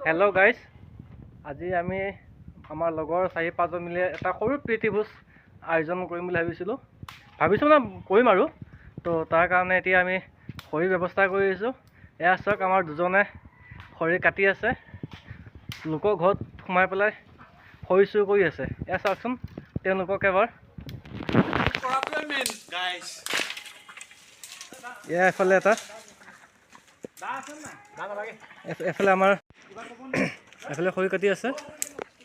Hello' guys, আজি আমি আমাৰ লগৰ চাৰি পাঁচজন মিলি এটা সৰু প্ৰীতিভোজ আয়োজন কৰিম বুলি ভাবিছিলোঁ। ভাবিছোঁ মানে কৰিম আৰু। তো তাৰ কাৰণে এতিয়া আমি খৰিৰ ব্যৱস্থা কৰি আছোঁ। এয়া চাওক, আমাৰ দুজনে খৰি কাটি আছে। লোকৰ ঘৰত সোমাই পেলাই খৰি চুৰ কৰি আছে। এয়া চাওকচোন তেওঁলোকক এবাৰ। কৰাটোৱে মেইন গাইছ। এয়া এফালে এটা, এফালে আমাৰ এফালে খৰি কাটি আছে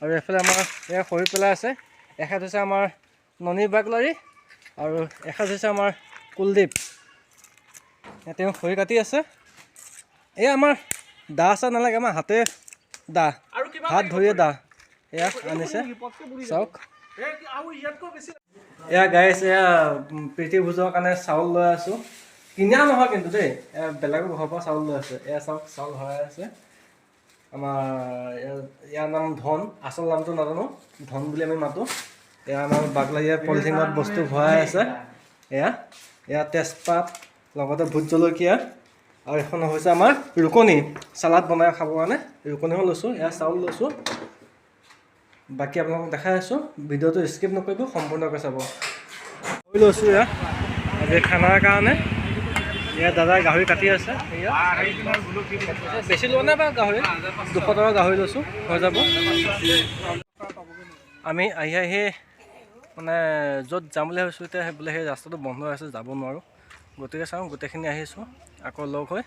আৰু এফালে আমাৰ এয়া খৰি পেলাই আছে। এখেত হৈছে আমাৰ ননী বাগলাৰী আৰু এখেত হৈছে আমাৰ কুলদীপ। এয়া তেওঁ খৰি কাটি আছে। এয়া আমাৰ দা চা নালাগে, আমাৰ হাতে দা। আৰু কিমান? হাত ধৰিয়ে দা। এয়া আনিছে, চাওক। আৰু ইয়াতকৈ বেছি। এয়া গাইছ, এয়া প্ৰীতি ভোজৰ কাৰণে চাউল লৈ আছোঁ। কিনা নহয় কিন্তু দেই, এয়া বেলেগৰ ঘৰৰ পৰা চাউল লৈ আছে। এয়া চাওক, চাউল ভৰাই আছে। আমাৰ ইয়াৰ নাম ধন, আচল নামটো নাজানো, ধন বুলি আমি মাতোঁ। এয়া আমাৰ বাগলাৰীয়ে পলিথিনত বস্তু ভৰাই আছে। এয়া এয়া তেজপাত, লগতে ভোট জলকীয়া আৰু এখন হৈছে আমাৰ ৰুকনি, চালাড বনাই খাবৰ কাৰণে ৰুকনিও লৈছোঁ। এয়া চাউল লৈছোঁ। বাকী আপোনালোকক দেখাই আছোঁ। ভিডিঅ'টো স্কিপ নকৰিব, সম্পূৰ্ণকৈ চাব। গাহৰি লৈছোঁ এয়া আজি খানাৰ কাৰণে। এয়া দাদাই গাহৰি কাটি আছে। এয়া বেছি লোৱা নাই বাৰু গাহৰি, 200 টকা গাহৰি লৈছোঁ, হৈ যাব। আমি আহি আহি মানে য'ত যাম বুলি ভাবিছোঁ, এতিয়া সেই বোলে সেই ৰাস্তাটো বন্ধ হৈ আছে, যাব নোৱাৰোঁ। গতিকে চাওঁ, গোটেইখিনি আহিছোঁ আকৌ লগ হৈ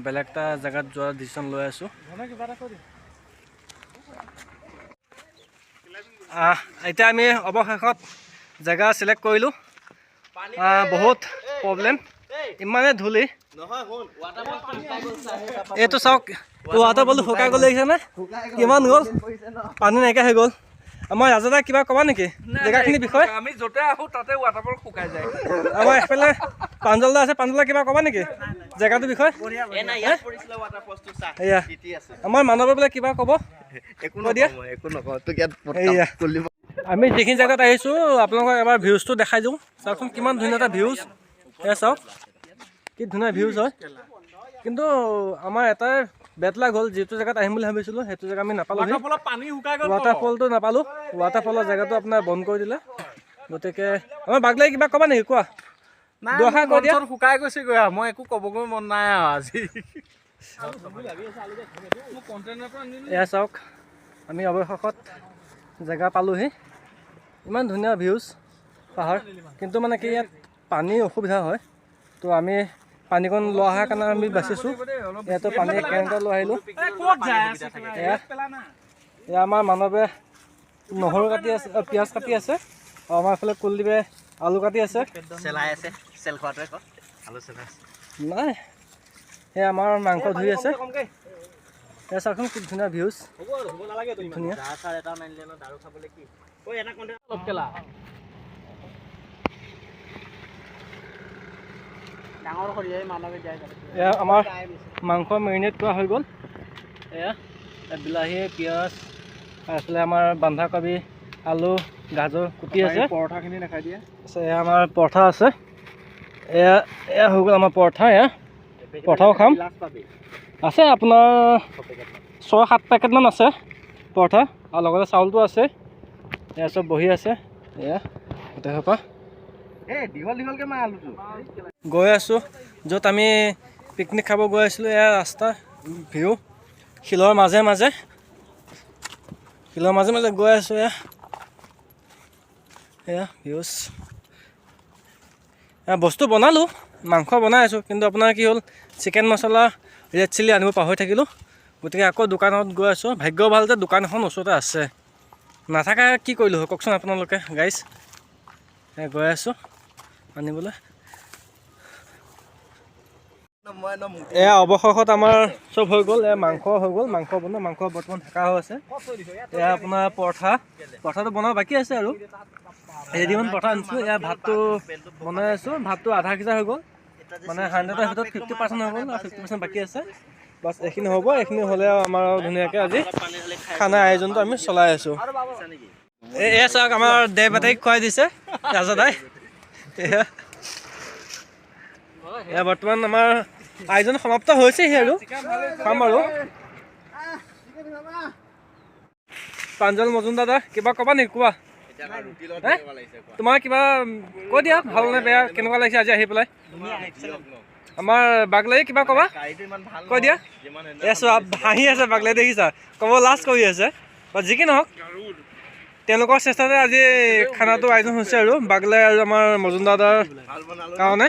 বেলেগ এটা জেগাত যোৱাৰ ডিচিশ্যন লৈ আছোঁ। কিবা এটা কৈ দিম। এতিয়া আমি অৱশেষত জেগা চিলেক্ট কৰিলোঁ। বহুত প্ৰব্লেম, ইমানেই ধূলি। এইটো চাওক, ৱাটাৰফলটো শুকাই গ'ল, দেখিছেনে? কিমান গ'ল, পানী নাইকিয়া হৈ গ'ল। আমাৰ ৰাজদা, কিবা ক'বা নেকি জেগাখিনিৰ বিষয়ে? আমি য'তে আহোঁ তাতে ৱাটাৰফল শুকাই যায়। আমাৰ এফালে প্ৰাঞ্জল দা আছে। প্ৰাঞ্জল দা, কিবা ক'বা নেকি জেগাটোৰ বিষয়ে? এয়া আমাৰ মানৱে বোলে কিবা ক'ব। কৈ দিয়া। একো নকওঁ, তোক ইয়াত। এয়া আমি যিখিনি জেগাত আহিছোঁ, আপোনালোকক এবাৰ ভিউজটো দেখাই দিওঁ। চাওকচোন, কিমান ধুনীয়া এটা ভিউজ। এয়া চাওক, কি ধুনীয়া ভিউজ হয়। কিন্তু আমাৰ এটাই বেড লাক হ'ল, যিটো জেগাত আহিম বুলি ভাবিছিলোঁ সেইটো জেগা আমি নাপালোঁ। ৱাটাৰফলত পানী শুকাই গ'ল। ৱাটাৰফলটো নাপালোঁ, ৱাটাৰফলৰ জেগাটো আপোনাৰ বন্ধ কৰি দিলে। গতিকে আমাৰ বাগলাই, কিবা ক'বা নেকি? কোৱা দুআষাৰ কৈ দিয়া। মন শুকাই গৈছেগৈ আৰু মই একো ক'বগৈ মন নাই আৰু আজি। এয়া চাওক, আমি অৱশেষত জেগা পালোহি। ইমান ধুনীয়া ভিউজ, পাহাৰ। কিন্তু মানে কি, ইয়াত পানীৰ অসুবিধা হয়। তো আমি পানীকণ লৈ অহাৰ কাৰণে আমি বাচিছোঁ। ইয়াতো পানী কেন এটা লৈ আহিলোঁ। ক'ত যায় আছে? এয়া এয়া আমাৰ মানৱে নহৰু কাটি আছে, পিঁয়াজ কাটি আছে আৰু আমাৰ এইফালে কুলদীপে আলু কাটি আছে। চেলাই আছে, চেল খোৱাটোৱে ক, আলু চেলাই আছে। নাই, সেয়া আমাৰ মাংস ধুই আছে। এয়া চাওকচোন, খুব ধুনীয়া ভিউজ, ধুনীয়া। দা চাৰ এটাও নানিলে ন দাৰু খাবলৈ কি? ঐ, এটা কণ্টেনাৰ অলপ কেলা। ডাঙৰ কৰি মানৱে যায়। এয়া আমাৰ মাংস মেৰিনেট কৰা হৈ গ'ল। এয়া ইয়াত বিলাহী, পিঁয়াজ আৰু এইফালে আমাৰ বন্ধাকবি, আলু, গাজৰ কুটি আছে। পৰঠাখিনি দেখাই দিয়ে। তাৰপিছত এয়া আমাৰ পৰঠা আছে। এয়া এয়া হৈ গ'ল আমাৰ পৰঠা। এয়া পৰঠাও খাম। আছে আপোনাৰ 6-7 পেকেটমান আছে পৰঠা আৰু লগতে চাউলটো আছে। এয়া চব বহি আছে। এয়া গোটেই সোপা। এই দীঘল দীঘলকে মাৰ আলুটো। গৈ আছোঁ য'ত আমি পিকনিক খাব গৈ আছিলোঁ। এয়া ৰাস্তা ভিউ, শিলৰ মাজে মাজে, শিলৰ মাজে মাজে গৈ আছোঁ। এয়া এয়া ভিউজ। এয়া বস্তু বনালোঁ, মাংস বনাই আছোঁ। কিন্তু আপোনাৰ কি হ'ল, চিকেন মছলা, ৰেড চিলি আনিব পাহৰি থাকিলোঁ। গতিকে আকৌ দোকানত গৈ আছোঁ। ভাগ্য ভাল যে দোকান এখন ওচৰতে আছে। নাথাকা কি কৰিলোঁ হয় কওকচোন আপোনালোকে গাইজ? গৈ আছোঁ আনিবলৈ। এয়া অৱশেষত আমাৰ চব হৈ গ'ল। এয়া মাংস হৈ গ'ল, মাংস বনোৱা, মাংস বৰ্তমান ঢাকা হৈ আছে। এয়া আপোনাৰ পৰঠা, পৰঠাটো বনোৱা বাকী আছে আৰু ৰেডিমেড পৰঠা আনিছোঁ। এয়া ভাতটো বনাই আছোঁ। ভাতটো আধা সিজা হৈ গ'ল, মানে 100ৰ ভিতৰত 50% হৈ গ'ল আৰু 50% বাকী আছে। বাছ, এইখিনি হ'ব। এইখিনি হ'লে আৰু আমাৰ আৰু ধুনীয়াকৈ আজি খানা আয়োজনটো আমি চলাই আছোঁ। এয়া চাওক, আমাৰ দেৱ বেটাৰীক খুৱাই দিছে ৰাজাদাই। এয়া এয়া বৰ্তমান আমাৰ আয়োজন সমাপ্ত হৈছেহি আৰু খাম আৰু। প্ৰাঞ্জল মজুমদাৰ দা, কিবা ক'বা নেকি? কোৱা, তোমাৰ কিবা কৈ দিয়া, ভাল নে বেয়া, কেনেকুৱা লাগিছে আজি আহি পেলাই? আমাৰ বাগলাই কিবা ক'বা, কৈ দিয়া। এয়া চোৱা, হাঁহি আছে বাগলাই, দেখিছা, ক'ব লাজ কৰি আছে। বা যি কি নহওক, তেওঁলোকৰ চেষ্টাতে আজি খানাটো আয়োজন হৈছে আৰু বাগলাই আৰু আমাৰ মজুমদাৰ দাৰ কাৰণে।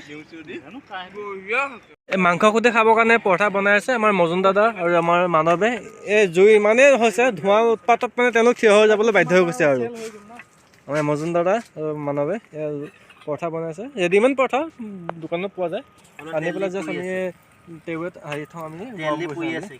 এই মাংস খুটি খাবৰ কাৰণে পৰঠা বনাই আছে আমাৰ মজুমদাৰ দা আৰু আমাৰ মানৱে। এই জুই ইমানেই হৈছে, ধোঁৱা উৎপাতত মানে তেওঁলোক থিয় হৈ যাবলৈ বাধ্য হৈ গৈছে। আৰু আমাৰ মজুমদাৰ দা আৰু মানৱে পৰঠা বনাইছে, ৰেডিমেড পৰঠা দোকানত পোৱা যায়, আনি পেলাই জাষ্ট আমি টেবুলত হেৰি থওঁ, আমি হেৰি কৰি আছোঁ।